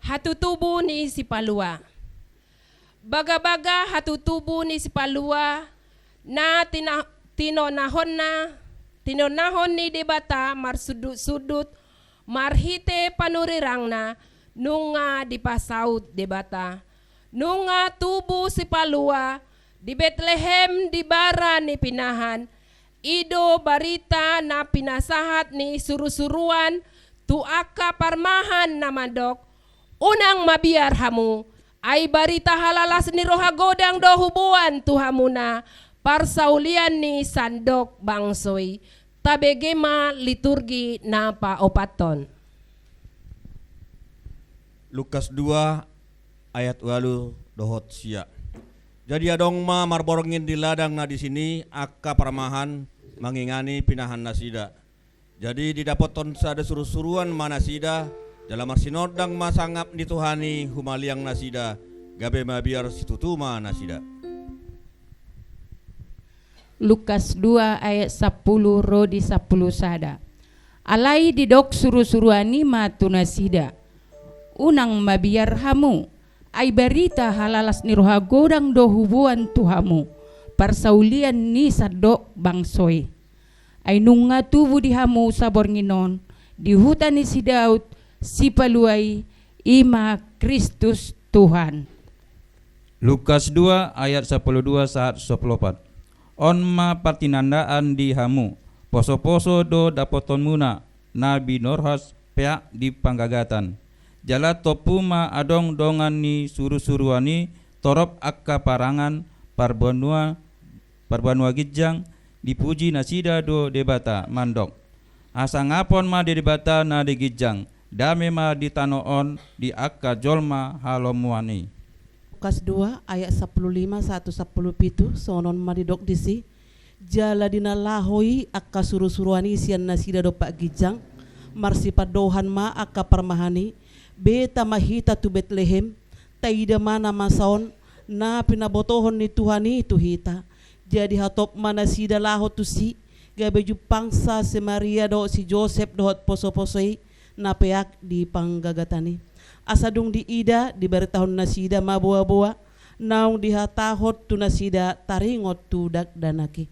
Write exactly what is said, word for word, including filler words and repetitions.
Hatutubu ni Sipalua. Bagabaga hatutubu ni Sipalua na tina-, tinonahonna, tinonahon ni Debata marsundutsundut marhite panurirangna, nunga dipasaut Debata. Nunga tubu Sipalua di Betlehem di bara ni pinahan, i do barita na pinasahat ni surusuruan tu angka parmahan na mandok: Unang mabiar hamu, ai barita halalas ni roha godang do huboan tu hamuna parsaulian ni sandok bangso i. Tabege ma liturgi na paopathon. Lukas dua ayat ualu dohot sia. Jadi adong ma marborngin di ladang na disi i angka parmahan mangingani pinahan nasida. Jadi didapothon sada surusuruan ma nasida, jala marsinondang ma sangap ni Tuhan i humaliang nasida, gabe mabiar situtu ma nasida. Lukas dua ayat sampulu ro di sampulu sada. Alai didok surusuruan i ma tu nasida: Unang mabiar hamu, ai barita halalas ni roha godang do huboan tu hamu parsaulian ni sandok bangso i. Ai nunga tubu di hamu saborngin on di huta ni si Daud Sipalua i, i ma Kristus Tuhan. Lukas dua ayat sampulu dua sahat sampulu opat. On ma partinandaan di hamu: Posoposo do dapothonmuna na binorhas peak di panggagatan. Jala tompu ma adong dongan ni surusuruan i torop angka parangan parbanua, parbanua ginjang, dipuji nasida do Debata mandok: Hasangapon ma di Debata na di ginjang, dame ma di tano on di angka jolma halomoan i. Lukas dua ayat sampulu lima sahat sampulu pitu, songon on ma didok disi: Jala di na laho i angka surusuruan i sian nasida dompak ginjang, marsipandohan ma angka parmahan i: Beta ma hita tu Betlehem, taida ma na masa on na pinabotohon ni Tuhan i tu hita. Jadi hatop ma nasida laho tusi, gabe jumpangsa si Maria dohot si Josep dohot posoposo i na peak di panggagatan i. Asa dung diida, dibaritahon nasida ma boaboa naung dihatahon tu nasida taringot tu dakdanak i.